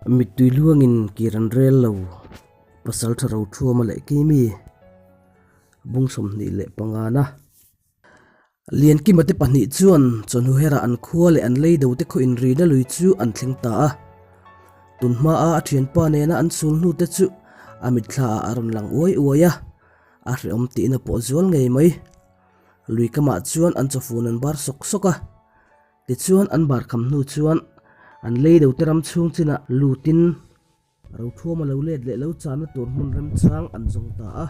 Mittui luangin kir an rel lo, Pasaltha Rothuama leh Kimi bung 25 na. Liankima te pahnih chuan chawhnu herah an khua leh an lei do te khaw inrina lui chu an thleng ta a. Tun hmaa a thianpa nena an sul hnu te chu a mitthla ah a rawn lang uai uai a, a hrehawm tihna pawh zual ngei mai. Lui kamah chuan an chawfun an bar sawk sawk a. Tichuan an bar kham hnu chuan an lei do te ram chhung chinah lutin Rothuama lo let leh lo chahna tur hmun remchang an zawng ta a.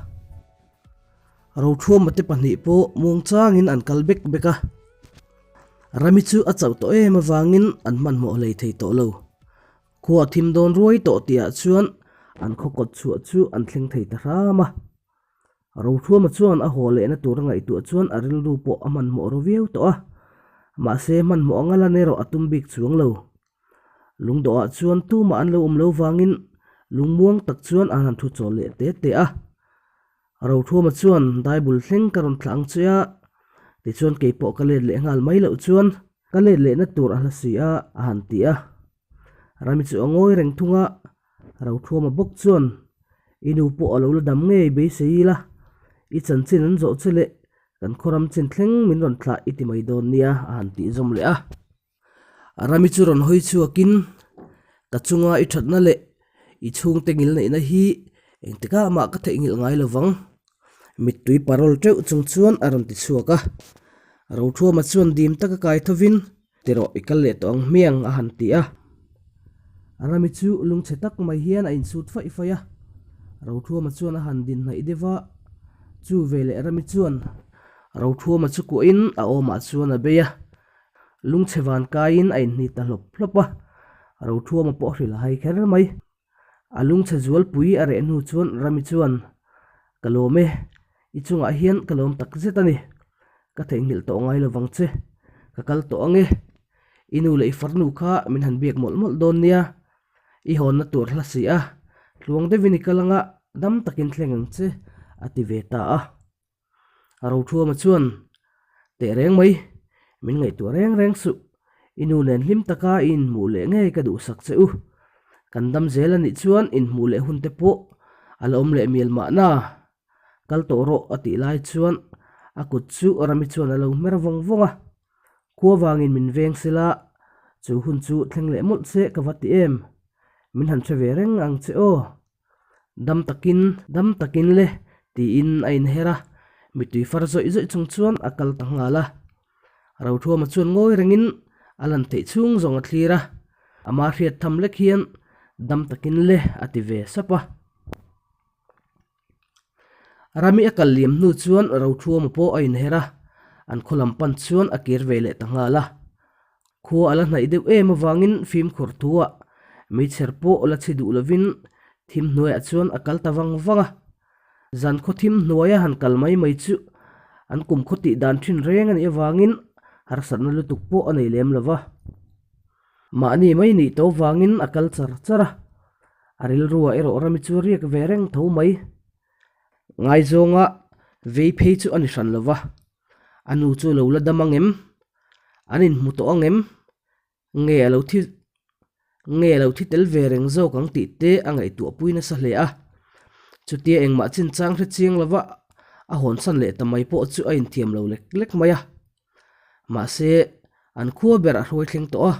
Rothuama te pahnih pawh muangchangin an kal bek bek a. Rami chu a chauh tawh em avangin an hmanhmawh hlei thei tawh lo. Khua a thim dawn ruai tawh tihah chuan an khaw kawt chhuah chu an thleng thei ta hram a. Rothuama chuan a haw lehna tur a ngaihtuah chuan a rilru pawh a hmanhmawh ru viau tawh a, mahse hmanhmawh anga lan erawh a tum bik chuang lo. Lungdawhah chuan tumah an lo awm lo vangin lungmuang tak chuan an han thu chawl leh te te a. Rothuama chuan Daibul thleng ka rawn thlah ang che a, tichuan keipawh ka let leh nghal mai loh chuan ka let lehna tur a hla si a, a han ti a. Rami chu a ngawi reng thung a, Rothuama bawk chuan, I nu pawh a lo la dam ngei beisei ila, i chanchin an zawh che leh kan khawram chin thleng min rawn thlah i ti mai dawn nia, a han tih zawm leh a. Rami chu rawn hawi chhuakin, Ka chunga i thatna leh i chhungte ngilneihna hi engtikah mah ka theihnghilh ngai lo vang. Mittui parawl teuh chung chuan a rawn ti chhuak a. Rothuama chuan dim taka kai thovin, Tirawh i kal leh tawh ang hmiang a han ti a. Rami chu lungchhe tak mai hian a insut faih faih a. Rothuama chuan a han din hnaih deuh a. Chu veleh Rami chuan Rothuama chu kuahin a awmah chuan a bei a. Lungchhe van kaiin a inhni ta hlawp hlawp a. Rothuama pawh a hrilh a hai kher mai. A lungchhe zualpui a reh hnu chuan Rami chuan, Ka lawm e, i chungah hian ka lawm tak zet a ni. Ka theihnghilh tawh ngai lovang che, ka kal tawh ang e. I nu leh i farnu kha min han biak mawlh mawlh dawn nia. I hawnna tur hla si a, tluang deuhin i kal anga dam takin thleng ang che, a ti ve ta a. Rothuama chuan, Teh reng mai, min ngaihtuah reng reng suh. I nu nen hlim taka i inhmuh leh ngei ka duhsak che u. Kan dam zel a nih chuan inhmuh leh hun te pawh a la awm leh mial mahna. Kal tawh rawh a tih lai chuan a kut chu Rami chuan a lo hmer vawng vawng a. Khua vangin min veng sela, chu hun chu thleng leh mawlh che ka va ti em. Min han hre ve reng ang che aw. Dam takin, dam takin le, tiin a inher a, mittui far zawih zawih chung chuan a kal ta nghal a. Rothuama chuan ngawi rengin a lan theih chhung zawng a thlir a, ama hriat tham lek hian dam takin le a ti ve sap a. Rami a kal liam hnu chuan Rothuama pawh a inher a, an khaw lam pan chuan a kir ve leh ta nghal a. Khua a la hnaih deuh em avangin fimkhur thuah meichher pawh la chhi duh lovin thim hnuaiah chuan a kal ta vang vang a. Zan khaw thim hnuaia han kal mai mai chu an kum khaw tih dan thin reng a nih avangin harsatna lutuk pawh a nei lem lo va. Mahni mai nih to vangin a kal char char a, a rilruah erawh rami chu riak ve reng tho mai. Ngaizawnga vei phei chu a ni hran lo va. A nu chu lo la dam ang em? An inhmu tawh ang em? Nge a lo thi nge a lo thi tel ve reng zawk ang tih te a ngaihtuah pui nasa hle a. Chutia engmah chinchang hre chiang lova a hawnsan leh ta mai pawh chu a inthiam lo lek lek mai a. Mahse, an khua ber a hruai thleng tawh a.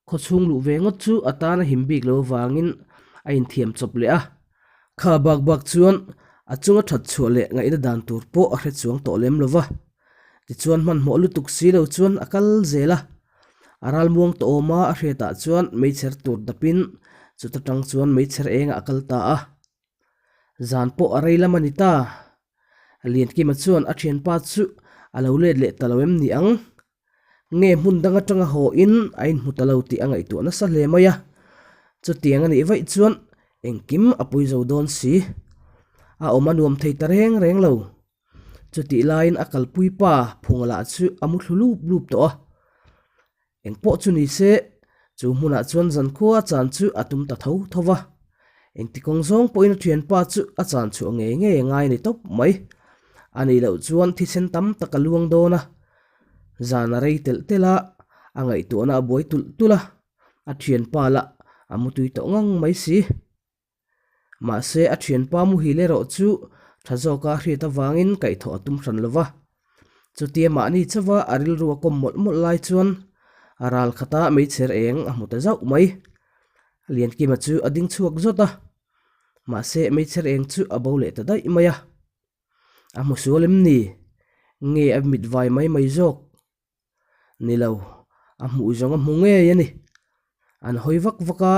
Khawchhung luh ve ngawt chu a tan a him bik lo avangin a inthiam chawp leh a. Kha bak bak chuan a chunga that chhuah leh ngaihna dan tur pawh a hre chuang tawh lem lo va. Tichuan hmanhmawh lutuk si lo chuan a kal zel a. A ralmuang tawh awm a a hriatah chuan meichher tur dapin chuta tang chuan meichher engah a kal ta a. Zan pawh a rei lam a ni ta. Liankima chuan a thianpa chu a lo let leh ta lo em ni ang? Nge hmun dang atanga haw in a inhmu ta lo tih a ngaihtuah nasa hle mai a, chutiang a nih vaih chuan engkim a pui zo dawn si. A awm a nuam thei ta reng reng lo. Chutih laiin a kalpui pa phunga lah chu a mu thlu lup lup tawh a. Engpawh chu ni se, chu hmunah chuan zankhua a chan chu a tum ta tho tho va. Engti kawng zawng pawhin a thianpa chu a chan chhuah ngei ngei a ngai a ni tawp mai. A nih loh chuan thisen tam tak a luang dawn a. Zan a rei telh telh a, a ngaihtuahna a buai tulh tulh a, a thianpa lah A mutui tawh ngang mai si. Mahse, a thianpa muhil erawh chu tha zawka a hriat avangin kaihthawh a tum hran lo va. Chutia mahni chauha a rilru a kawm mawlh mawlh lai chuan a ral khata meichher eng a hmu ta zauh mai. Liankima chu a ding chhuak zawt a, mahse meichher eng chu a bo leh ta daih mai a. A hmu sual em ni? Nge a mit vai mai mai zawk? Ni lo, a hmuh zawng a hmu ngei a ni. An hawi vak vak a,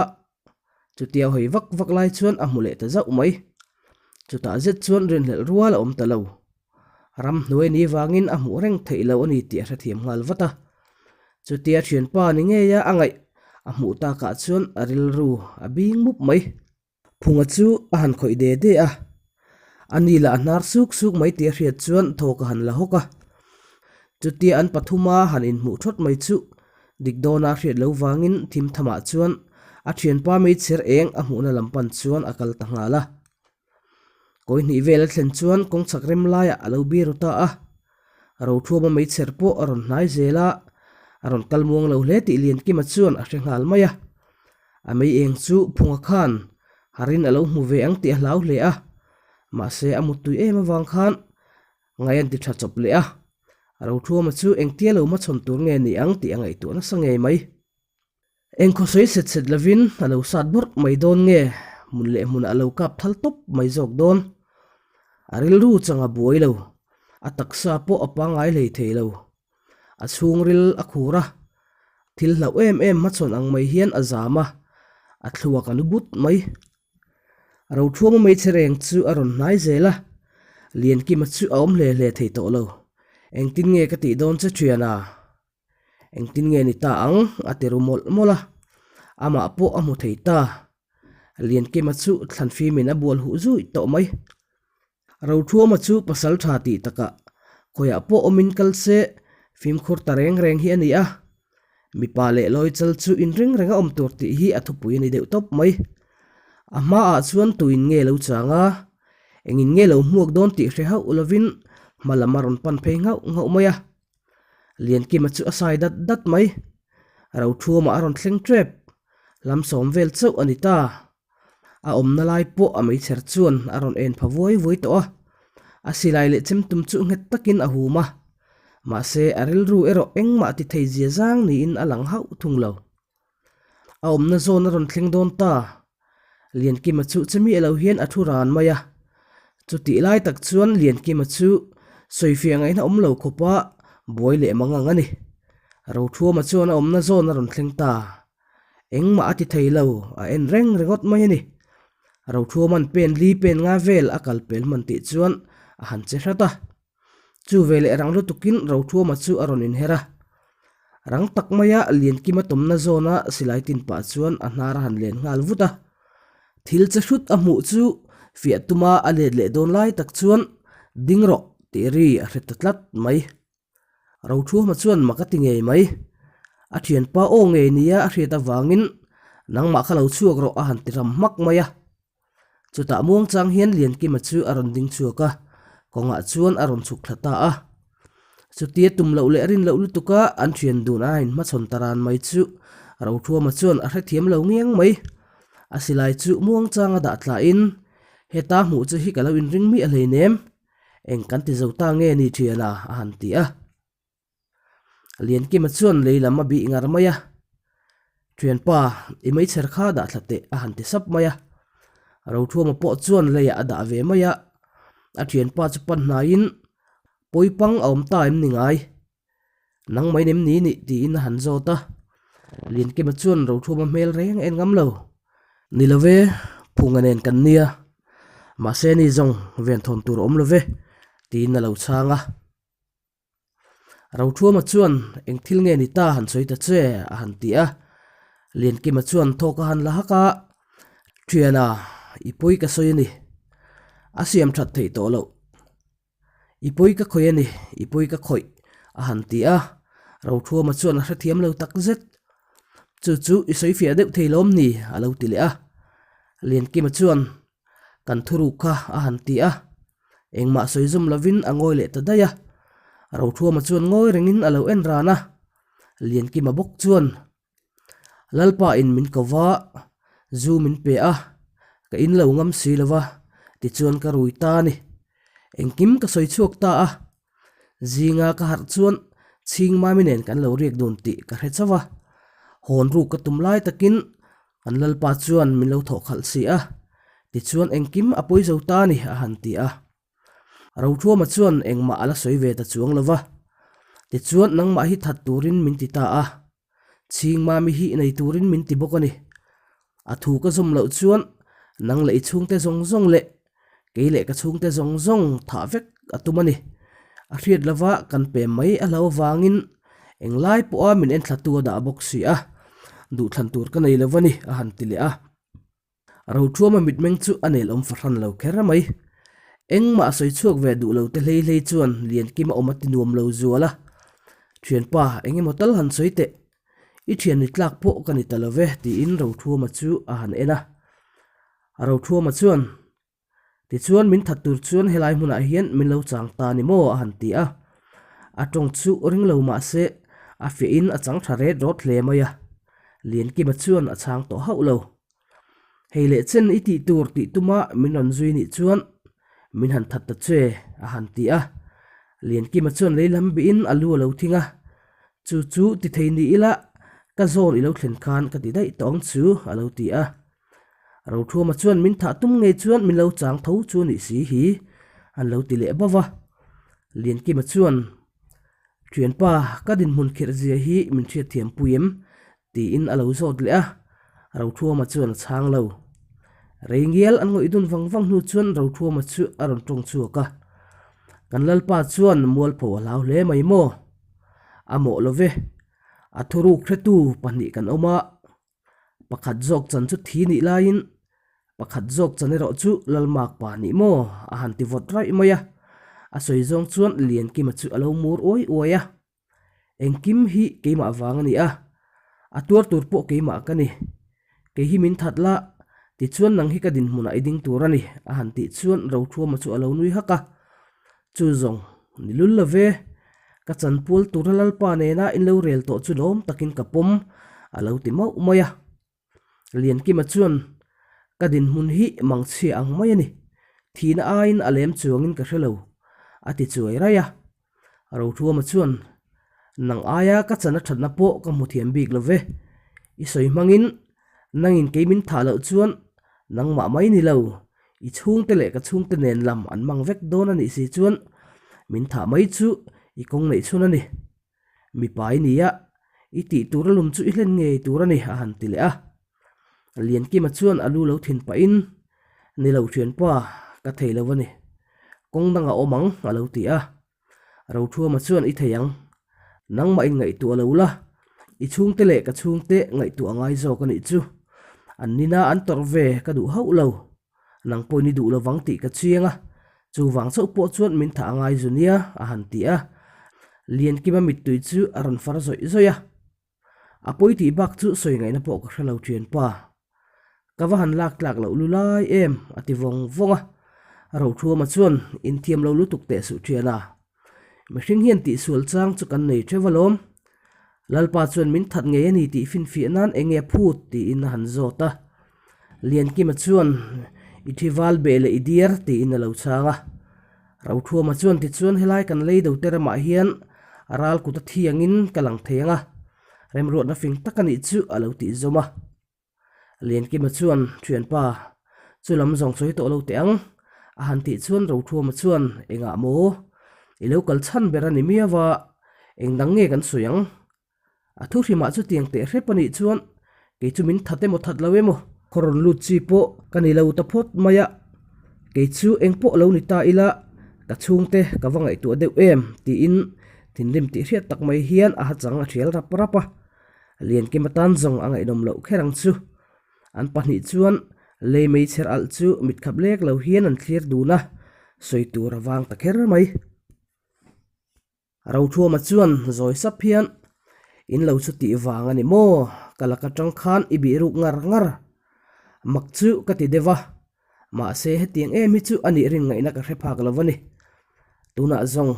chutia hawi vak vak lai chuan a hmu leh ta zauh mai. Chutah zet chuan rinhlelh rual a awm ta lo. Ramhnuai ni vangin a hmuh reng theih lo a ni tih a hrethiam nghal vat a. Chutia thianpa ni ngeia a ngaih a hmuh takah chuan a rilru a bing mup mai. Phunga chu a han khawih de de a, a ni lah a hnar suk suk mai tih a hriat chuan thawk a han la hawk a. Chutia an pathuma han inhmuh thawt mai chu dik dawna a hriat lo vangin thim thamah chuan a thianpa meichher eng a hmuhna lam pan chuan a kal ta nghal a. Kawi hnih vel a thlen chuan kawng chhak rem laiah a lo bir ru ta a. Rothuama meichher pawh a rawn hnai zel a, a rawn kal muang lo hle tih Liankima chuan a hre nghal mai a. A mei eng chu Phunga khan harin a lo hmu ve ang tih a hlau hle a, mahse a muttui em avang khan ngai an ti tha chawp leh a. Rothuama chu engtia lo hmachhawn tur nge ni ang tih a ngaihtuah nasa ngei mai. Engkhaw sawi set set lovin a lo sat bawrh mai dawn nge hmun leh hmunah a lo kap thal tawp mai zawk dawn. A rilru chang a buai lo, a taksa pawh a pangngai hlei thei lo. A chhungril a khur a, thil hlauh em em hmachhawn ang mai hian a zam a, a thluak a nu but mai. Rothuama hmeichhe reng chu a rawn hnai zel a, Liankima chu a awm hle hle thei tawh lo. Engtin nge ka tih dawn che thian a? Engtin nge ni ta ang? a ti ru mawlh mawlh a, amah pawh a hmu thei ta. Liankima chu thlanfimin a bual huh zui tawh mai. Rothuama chu pasal tha tih takah khawiah pawh awmin kal se fimkhur ta reng reng hi a ni a, mipa leh lawi chal chu inring renga awm tur tih hi a thupui a ni deuh tawp mai. A hmaah chuan tuin nge lo chang a, engin nge lo hmuak dawn tih hre hauh lovin hma lam a rawn pan phei nghauh nghauh mai a. Liankima chu a sai dat dat mai. Rothuama a rawn thleng tep, lam sawm vel chauh a ni ta. A awmna lai pawh a meichher chuan a rawn en pha vuai vuai tawh a, a silai leh chemtum chu nghet takin a hum a, mahse a rilru erawh engmah ti thei zia zang niin a lang hauh thung lo. A awmna zawn a rawn thleng dawn ta. Liankima chu chemi alo hian a thu ran mai a, chutih lai tak chuan Liankima chu sawifiah ngaihna awm lo khawpa buai leh mangang a ni. Rothuama chuan a awmna zawn a rawn thleng ta. Engmah a ti thei lo, a en reng ringawt mai a ni. Rothuaman pen li pen nga vel a kal pel hman tih chuan a han che hrat a. Chu veleh rang lutukin Rothuama chu a rawn inher a. Rang tak maia Liankima tawmna zawna silai tin pah chuan a hnar a han len nghal vut a. Thil che hrut a hmuh chu fiah tuma a let leh dawn lai tak chuan ding rawh tih ri a hre ta tlat mai. Rothuama chuan mak a ti ngei mai. A thianpa aw ngei nia a hriat avangin nangmah kha lo chhuak rawh a han ti ram hmak mai a. Chutah muangchang hian Liankima chu a rawn ding chhuak a, kawngah chuan a rawn chhuk thla ta a. Chutia tum loh leh rin loh lutuka an thian dun a inhmachhawn ta ran mai chu Rothuama chuan a hrethiam lo ngiang mai. A silai chu muangchanga dah tlahin, Heta hmuh chu hi ka lo inring miah hleinem. Eng kan ti zo ta nge ni thiana a han ti a. Liankima chuan lei lam a bih ngar mai a, Thianpa, i meichher kha dah thla teh a han ti sap mai a. Rothuama pawh chuan leiah a dah ve mai a, a thianpa chu pan hnaiin Pawipang a awm ta em ni ngai? Nang mai nem ni nih tiin a han zawt a. Liankima chuan Rothuama hmel reng a en ngam lo. Ni lo ve, phunga nen kan nia. Mahse ni zawng venthawn tur a awm lo ve, tiin a lo chhang a. Rothuama chuan eng thil nge ni ta han sawi ta che a han ti a. Liankima chuan thawk a han la hak a, Thiana, i pawi ka sawi a ni. A siam that theih tawh loh. I pawi ka khawih a ni, i pawi ka khawih a han ti a. Rothuama chuan a hrethiam lo tak zet. Chu chu i sawi fiah deuh thei lawm ni a lo ti leh a. Liankima chuan Kan thuruk kha a han ti a, engmah sawi zum lovin a ngawi leh ta daih a. Rothuama chuan ngawi rengin a lo en ran a, Liankima bawk chuan, Lalpa in min ko va, Zu min pe a, ka in lo ngam si lo va, tichuan ka rui ta a ni. Engkim ka sawi chhuak ta a. Zinga ka harh chuan chhing mami nen kan lo riak dun tih ka hre chauh a. Hawn ruk ka tum lai takin kan lalpa chuan min lo thawh khalh si a, tichuan engkim a pawi zo ta a ni a han ti a. Rothuama chuan engmah a la sawi ve ta chuang lo va, tichuan nangmah hi that turin min ti ta a. Chhing mami hi nei turin min ti bawk a ni. A thu ka zawm loh chuan nang leh i chhungte zawng zawng leh kei leh ka chhungte zawng zawng thah vek a tum a ni. A hriat lova kan pem mai a hlo avangin englai pawha min enthlatu a dah bawk si a, duhthlan tur ka nei lo a ni a han ti leh a. Rothuama mitmeng chu a nelawm fahran lo kher mai. Engmah a sawi chhuak ve duh lo te hlei hlei chuan Liankima awm a ti nuam lo zual a. Thianpa, eng emaw tal han sawi teh. I thian ni tlak pawh ka ni ta lo ve, tiin Rothuama chu a han en a. Rothuama chuan, Tichuan min that tur chuan helai hmunah hian min lo chang ta ni maw a han ti a. A tawng chu ring lo mah se a fiahin a chang tha ret rawt hle mai a. Liankima chuan a chhang tawh hauh lo. Hei leh chen i tih tur tih tuma min rawn zui nih chuan min han that ta che a han ti a. Liankima chuan lei lam bihin a lu a lo thing a. Chu chu ti thei ni ila ka zawn i lo thlen khan ka ti daih tawh ang chu a lo ti a. Rothuama chuan min thah tum ngei chuan min lo chang tho chu a nih si hi an lo ti leh bauh a. Liankima chuan, Thianpa, ka dinhmun khirh zia hi min hriatthiam pui em? tiin a lo zawt leh a. Rothuama chuan a chhang lo. Rei ngial an ngawih dun vang vang hnu chuan Rothuama chu a rawn tawng chhuak a. Kan Lalpa chuan mualpho a hlau hle mai maw? A mawh lo ve. A thuruk hretu pahnih kan awm a. Pakhat zawk chan chu thi nih laiin pakhat zawk chan erawh chu Lalmak pa nih maw a han ti vawt raih mai a. A sawi zawng chuan Liankima chu a lo mur uai uai a. Engkim hi keimah vang a ni a, a tuar tur pawh keimah ka ni. Kei hi min that la, tichuan nang hi ka dinhmunah i ding tur a ni a han tih chuan Rothuama chu a lo nui hak a. Chu zawng, ni lul lo ve, ka chanpual tura Lalpa nena in lo rel tawh chu lawm takin ka pawm, a lo ti mauh mai a. Liankima chuan, Ka dinhmun hi mangchhia ang mai a ni, thihna aiin a lem chuangin ka hre lo, a ti chuai raih a. Rothuama chuan, Nang aia ka chan a thatna pawh ka hmu thiam bik lo ve, i sawi hmangin nangin kei min thah loh chuan nangmah mai ni lo, I chhungte leh ka chhungte nen lam an mang vek dawn a nih si chuan min thah mai chu i kawng neih chhun a ni. Mipa i nia, i tih tur a lum chu i hlen ngei tur a ni a han ti leh a. Liankima chuan a lu lo thin pahin, Ni lo thianpa, ka thei lo a ni. Kawng dang a awm ang a lo ti a. Rothuama chuan i thei ang. Nangmah in ngaihtuah lo la, i chhungte leh ka chhungte ngaihtuah a ngai zawk a nih chu. An nina an tawrh ve ka duh hauh lo. Nang pawhin i duh lovang tih ka chiang a, chuvang chauh pawh chuan min thah a ngai zu nia, a han ti a. Liankima mittui chu a rawn far zawih zawih a. A pawi tih bak chu sawi ngaihna pawh ka hre lo thianpa. Ka va han lak tlak loh lu lai em a ti vawng vawng a. Rothuama chuan inthiam lo lutuk teh suh thian a. Mihring hian tihsual chang chu kan nei theuh alawm. Lalpa chuan min that ngei a ni tih finfiah nan eng nge phut tiin a han zawt a. Liankima chuan i thi val beh leh i diar tiin a lo chhang a. Rothuama chuan tichuan helai kan lei do te ramah hian a ral kut a thiangin ka lang thei ang a, remruatna fing tak a nih chu a lo tih zawm a. Liankima chuan, Thianpa, chu lam zawng sawi tawh lo teh ang, a han tih chuan Rothuama chuan, Engah maw? I lo kal chhan ber a ni miau a, eng dang nge kan sawi ang? A thu hrimah chutiang teh hrep a nih chuan kei chu min that emaw that lo emaw khaw rawn lut chi pawh ka ni lo ta phawt mai a, kei chu eng pawh lo ni ta ila ka chhungte ka va ngaihtuah deuh em tiin thinrim tih hriat tak mai hian a hachang a thial rap rap a, Liankima tan zawng a ngaihnawm loh kher ang chu. An pahnih chuan lei meichher alh chu mitkhap lek lo hian an thlir dun a, sawi tur a vang ta kher mai. Rothuama chuan zawi sap hian, In lo chu tih vang a ni maw? Ka lak atang khan i bih ruk ngar ngar. Mak chu ka ti deuh a, mahse hetiang em hi chu a nih rin ngaihna ka hre phak lo a ni. Tunah zawng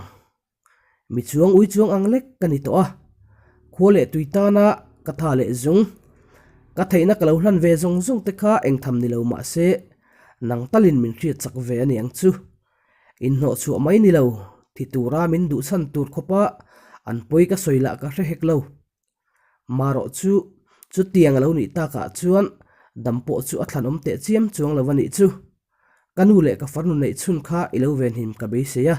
mi chuang ui chuang ang lek ka ni tawh a, khua leh tui tana ka tha leh zung. Ka theihna ka lo hlan ve zawng zawng te kha eng tham ni lo mah se, nang talin min hriat chak ve a niang chu. Inhnawh chhuah mai ni lo, thi tura min duhchhan tur khawpa an pawi ka sawi lah ka hre hek lo. Marawh chu, chutiang a lo nih takah chuan dam pawh chu a thlanawm teh chiam chuang lo a nih chu. Ka nu leh ka farnu neih chhun kha i lo venhim ka beisei a,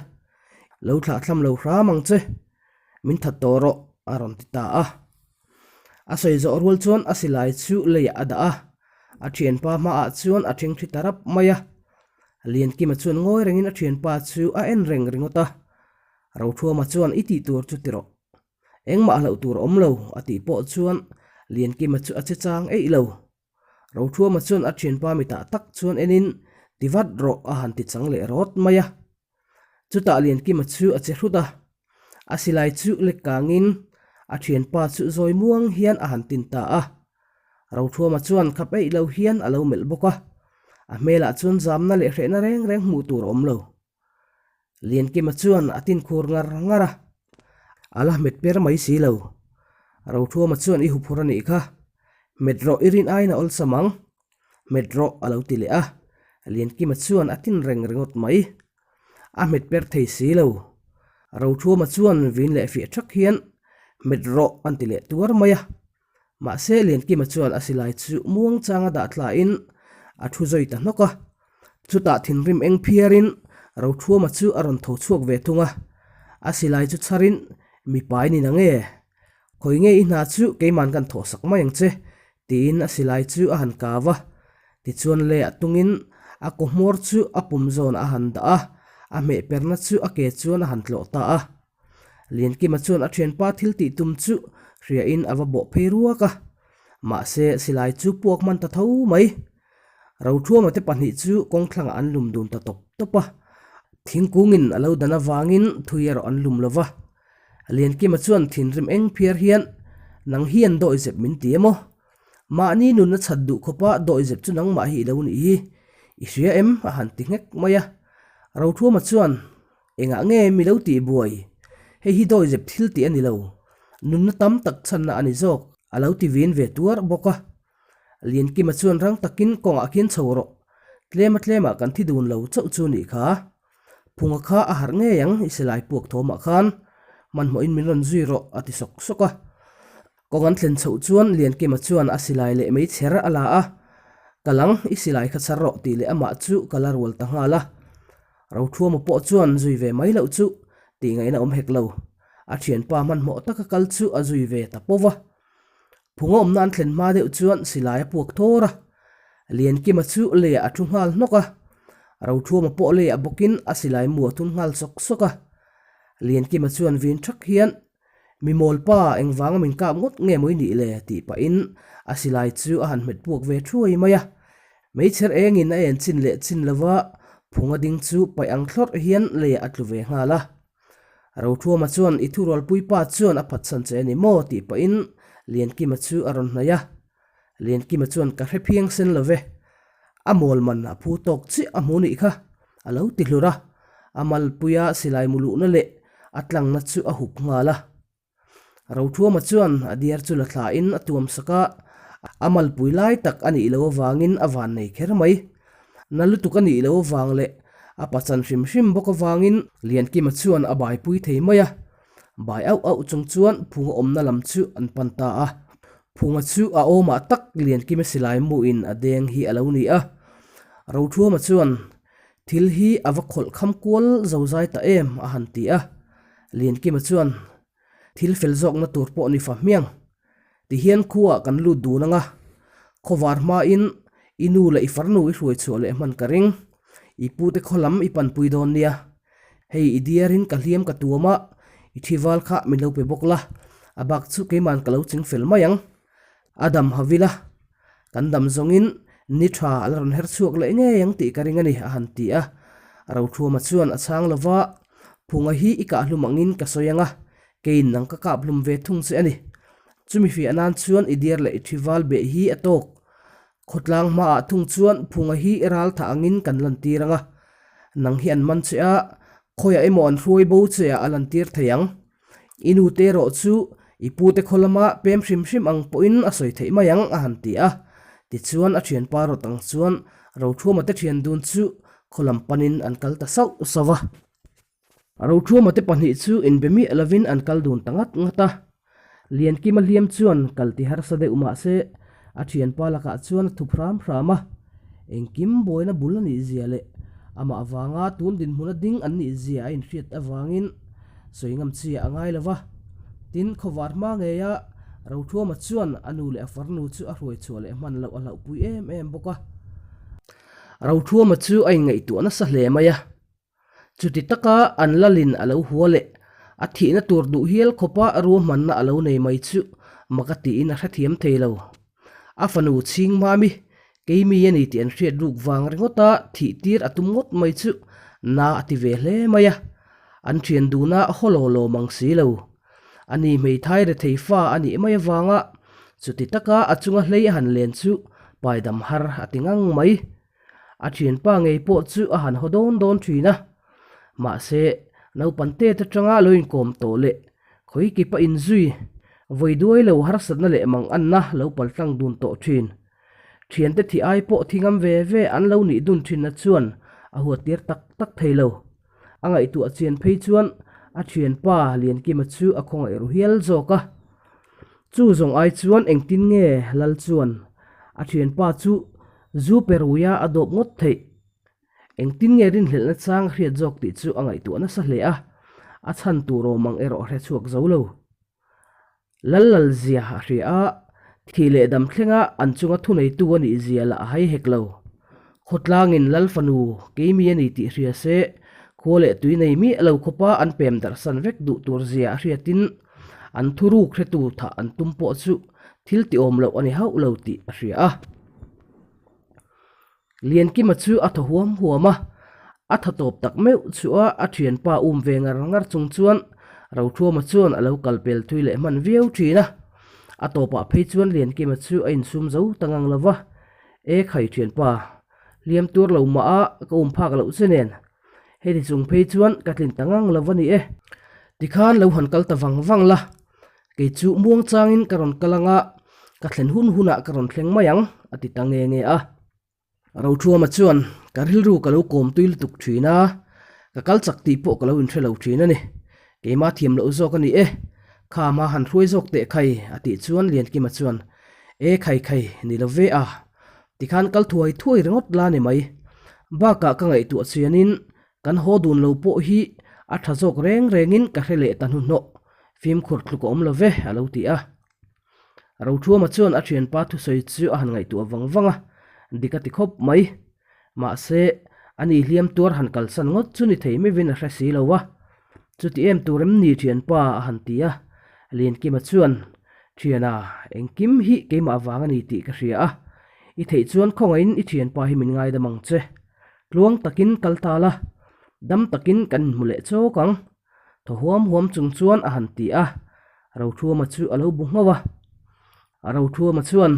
lo thlahthlam lo hram ang che, min that tawh rawh a rawn ti ta a. A sawi zawh rual chuan a silai chu leiah a dah a, a thianpa hmaah chuan a thingthi ta rap mai a. Liankima chuan ngawi rengin a thianpa chu a en reng ringawt a, Rothuama chuan i tih tur chu ti rawh. Engmah hlauh tur a awm lo a tih pawh chuan Liankima chu a che chang eih lo. Rothuama chuan a thianpa mitah tak chuan enin ti vat rawh a han ti chang leh rawt mai a. Chutah Liankima chu a che hrut a, a silai chu lek kangin a thianpa chu zawi muang hian a han tin ta a. Rothuama chuan khap eih lo hian a lo melh bawk a, a hmelah chuan zamna leh hrehna reng reng hmuh tur a awm lo. Liankima chuan a tin khur ngar ngar a, a la hmet per mai si lo. Rothuama chuan i huphur a nih kha, hmet rawh i rin aiin a awlsam ang, hmet rawh a lo ti leh a, Liankima chuan a tin reng ringawt mai. A hmet per thei si lo. Rothuama chuan vin leh fiah thak hian hmet rawh an ti leh tuar mai a. Mahse Liankima chuan a silai chu muang changa dah tlain a thu zawi ta hnawk a. Chutah thinrim eng phiarin Rothuama chu a rawn tho chhuak ve thung a. A silai chu chharin, Mipa i ni nang e? Khawi nge i hna chu keiman kan thawhsak mai ang che, tiin a silai chu a han kau a. Tichuan leiah tungin a kaw hmawr chu a pum zawnah a han dah a, a hmehperna chu a ke chuan a han tlawh ta a. Liankima chuan a thianpa thil tih tum chu hriain a va bawh phei ruak a, mahse silai chu puak hman ta tho mai. Rothuama te pahnih chu kawngthlangah an lum dun ta tawp tawp a, thingkungin a lo dan avangin thui erawh an lum lo va. Liankima chuan thinrim eng phiar hian, Nang hian dawihzep min ti emaw? Mahni nunna chhat duh khawpa dawihzep chu nangmah hi i lo nih hi, i hria em? a han ti nghek mai a. Rothuama chuan, Engah nge mi lo tih buai? Hei hi dawihzep thil tih a ni lo. Nunna tam tak chhanna a ni zawk, a lo ti vin ve tuar bawk a. Liankima chuan rang takin kawngah khian chho rawh. Tlema tlemah kan thi dun lo chauh chu nih kha. Phunga kha a harh ngei ang i silai puak thawmah khan. Hmanhmawhin min rawn zui rawh, a ti sawk sawk a. Kawng an thlen chhoh chuan Liankima chuan a silai leh meichher a la a, Ka lang, i silai kha chhar rawh tih leh amah chu ka la rual ta nghal a. Rothuama pawh chuan zui ve mai loh chu tih ngaihna awm hek lo. A thianpa hmanhmawh taka kal chu a zui ve ta pawh va. Phunga awmna an thlen hma deuh chuan silai a puak thawr a. Liankima chu leiah a thu nghal hnawk a. Rothuama pawh leiah bawkin a silai mu a thun nghal sawk sawk a. Liankima chuan vin thak hian Mi mawlpa, engvanga min kap ngawt nge maw i nih le? tih pahin a silai chu a han hmet puak ve thuai mai a. Meichher engin a en chin leh chin lova phunga ding chu paih ang thlawrh hian leiah a tlu ve nghal a. Rothuama chuan i thurualpui pa chuan a phatsan che a ni maw? tih pahin Liankima chu a rawn hnaih a. Liankima chuan ka hre phiang sen lo ve, a mawl man a phu tawk chiah a hmu nih kha, a lo ti hlur a, a malpuia silai mu luhna leh a tlangna chu a hup nghal a. Rothuama chuan a diar chu la thlain a tuam sak a, a malpui lai tak a nih loh avangin a van nei kher mai. Na lutuk a nih loh avang leh a pachan hrim hrim bawk avangin Liankima chuan a baipui thei mai a, bai auh auh chung chuan phunga awmna lam chu an pan ta a. Phunga chu a awmah tak Liankima silai muin a deng hi a lo ni a. Rothuama chuan, Thil hi a va khawlh kham kual zozai ta em? a han ti a. Liankima chuan, Thil fel zawkna tur pawh ni fa hmiang. Tihian khuaah kan lut dun anga, khawvar hmain i nu leh i farnu i hruai chhuah leh hman ka ring. I pute khaw lam i panpui dawn nia. Hei i diarin ka hliam ka tuam a, i thi val kha min lo pe bawk la, a bak chu keiman ka lo ching fel mai ang. A dam ha vil a, kan dam zawngin ni tha a la rawn her chhuak leh ngei ang tih ka ring a ni, a han ti a. Rothuama chuan a chhang lo va, Phunga hi i kah hlum angin ka sawi ang a, keiin nang ka kap hlum ve thung che a ni. Chumi fiah nan chuan i diar leh i thi val beh hi a tawk. Khawtlang hmaah thung chuan Phunga hi i ral thah angin kan lantir ang a, nang hi an man che a, khawiah emaw an hruai bo che ah a lantir thei ang. I nu te erawh chu. I pute khaw lama pem hrim hrim ang pawhin a sawi theih mai ang a han ti a. Tichuan a thianpa rawt ang chuan Rothuama te thian dun chu khaw lam panin an kal ta sauh sauh a. Rothuama te pahnih chu inbe miah lovin an kal dun ta ngat ngat a. Liankima hliam chuan kal ti harsa deuh mah se a thianpa lakah chuan a thup hram hram a. Engkim buaina bul a nih zia leh amah vanga tun dinhmuna ding an nih zia a inhriat avangin sawi ngam chi a ngai lo va. Tin, khawvar hma ngeia Rothuama chuan a nu leh a farnu chu a hruai chhuah leh hman loh a hlauhpui em em bawk a. Rothuama chu a inngaihtuah nasa hle mai a. Chuti taka an lalin a lo hua leh a thihna tur duh hial khawpa ruahmanna a lo nei mai chu mak a tiin a hrethiam thei lo. A fanu chhing hmami keimi a ni tih an hriat ruk vang ringawta thih tir a tum ngawt mai chu na a ti ve hle mai a, an thian duna haw law law mang si lo. Ani hmeithai rethei fa a nih mai avanga chuti taka a chunga hlei a han len chu paidam har a ti ngang mai. A thianpa ngei pawh chu a han haw dawn dawn thin a, mahse naupang tet atanga lo inkawm tawh leh khawi kip a inzui vawi duai lo harsatna leh mang anna lo paltlang dun tawh thin. Thiante thi ai pawh thi ngam ve ve an lo nih dun thinna chuan a huat tir tak tak thei lo. A ngaihtuah chian phei chuan a thianpa Liankima chu a khawngaih ru hial zawk a. Chu zawng ai chuan engtin nge Lal chuan a thianpa chu zu pe ruia a dawp ngawt theih? Engtin nge rinhlelhna chang a hriat zawk tih chu a ngaihtuah nasa hle a, a chhan tur awm ang erawh a hre chhuak zo lo. Lal lal zia a hria a, thih leh dam thlenga an chunga thuneitu a nih zia lah a hai hek lo. Khawtlangin Lal fanu keimi a ni tih hria se, khua leh tui nei miah lo khawpa an pem darhsan vek duh tur zia a hriatin an thuruk hretu thah an tum pawh chu thil tiawm loh a ni hauh lo tih a hria a. Liankima chu a thaw huam huam a, a tha tawp tak meuh chu a a thianpa um ve ngar ngar chung chuan Rothuama chuan a lo kal pel thui leh hman viau thin a. A tawpah phei chuan Liankima chu a insum zo ta ngang lo va, E khai thianpa, hliam tur lo mah a ka um phak loh che nen, heti chung phei chuan ka tlin ta ngang lo va ni e. Tikhan lo han kal ta vang vang la, Kei chu muang changin ka rawn kal anga ka thlen hun hunah ka rawn thleng mai ang, a ti ta nge nge a. Rothuama chuan, Ka rilru ka lo kawm tui lutuk thin a, ka kal chak tih pawh ka lo inhre lo thin a ni. Keimah thiam loh zawk a ni e, kha hma han hruai zawk teh khai, a tih chuan Liankima chuan, E khai khai, ni lo ve a, tikhan kal thuai thuai ringawt la ni mai. Bakah ka ngaihtuah chianin Kan haw dun lo pawh hi a tha zawk reng rengin ka hre leh ta hnuhnawh, fimkhur tluk a awm lo ve, a lo ti a. Rothuama chuan a thianpa thusawi chu a han ngaihtuah vang vang a, dik a ti khawp mai. Mahse, ani hliam tuar han kalsan ngawt chu ni thei meuhin a hre si lo a. Chuti em tur em ni thianpa? a han ti a. Liankima chuan, Thiana, engkim hi keimah vang a ni tih ka hria a, i theih chuan khawngaihin i thianpa hi min ngaidam ang che. Tluang takin kal ta la, dam takin kan inhmu leh chawk ang. Thaw huam huam chung chuan a han ti a, Rothuama chu a lo bu nghauh a. Rothuama chuan,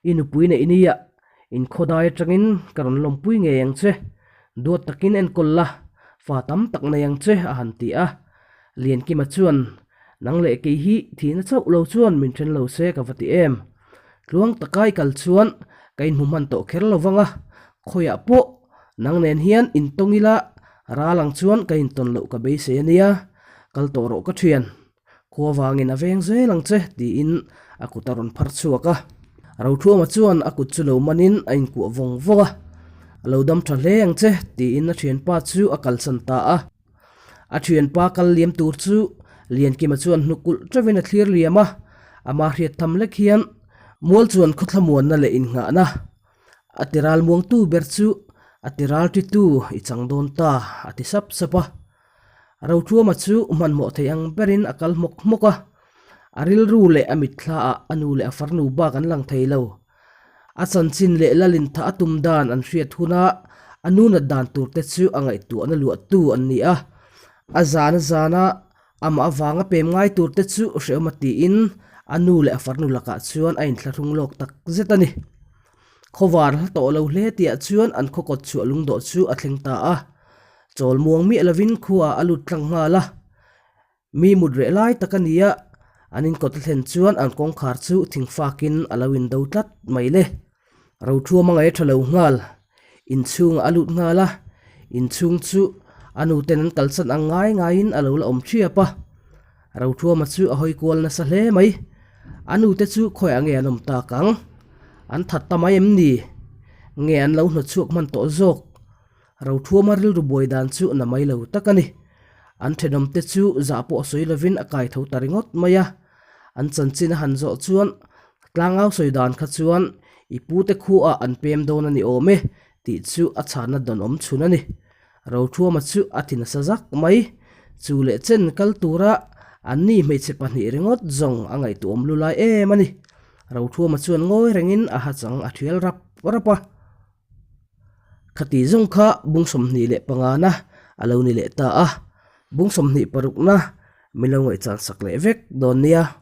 I nupui neih nia, inkhawdai atangin ka rawn lawmpui ngei ang che, duat takin enkawl la, fa tam tak nei ang che, a han ti a. Liankima chuan, Nang leh kei hi thihna chauh lo chuan min then lo se ka va ti em. Tluang taka i kal chuan ka inhmu hman tawh kher lo vang a, khawiah pawh nang nen hian intawng ila ral ang chuan ka intawn loh ka beisei a nia, kal tawh rawh ka thian. Khua vangin a veng zel ang che tiin a kut a rawn phar chhuak a. Rothuama chuan a kut chu lo manin a inkuah vawng vawng a, A lo dam tha hle ang che tiin a thianpa chu a kalsan ta a. A thianpa kal liam tur chu Liankima chuan hnuk ulh teuhin a thlir liam a, ama hriat tham lek hian mual chuan khawthlamuanna leh innghahna a ti ral muangtu ber chu a ti ral titu i chang dawn ta a ti sap sap a. Rothuama chu hmanhmawh thei ang berin a kal hmawk hmawk a, a rilru leh a mitthlaah a nu leh a farnu bak an lang thei lo. A chanchin leh lalin tha a tum dan an hriat huna a nu nat dan tur te chu a ngaihtuahna luahtu an ni a. A zan a zana amah avanga pem ngai tur te chu hrehawm a tiin a nu leh a farnu lakah chuan a inthlahrung lawk tak zet a ni. Khawvar hla tawh lo hle tihah chuan an khaw kawt chhuah lungdawh chu a thleng ta a. Chawl muang miah lovin khuaah a lut tlang nghal a. Mi mut reh lai tak a ni a, An inkawt a thlen chuan an kawngkhar chu thingfakin a lo indo tlat mai le. Rothuam a ngaih a tha lo nghal. Inchhungah a lut nghal a, inchhung chu a nuten an kalsan ang ngai ngaiin a lo la awm thiap a. Rothuama chu a hawi kual nasa hle mai. A nute chu khawiah nge an awm tak ang? An that ta mai em ni? Nge an lo hnawtchhuak hman tawh zawk? Rothuama rilru buai dan chu na mai lo tak a ni. An thenawmte chu zah pawh sawi lovin a kai tho ta ringawt mai a. An chanchin a han zawh chuan Tlangau sawi dan kha chuan i pute khuaah an pem dawn a ni awm e tih chu a chhanna dawn awm chhun a ni. Rothuama chu a thi nasa zak mai. Chu leh chen kal tura anni hmeichhe pahnih ringawt zawng a ngaihtuahawm lu lai em a ni. Rothuama chuan ngawi rengin a hachang a thial rap rap a. Khati zawng kha bung 25 na a lo ni leh ta a, bung 26 na min lo ngaihchan sak leh vek dawn nia.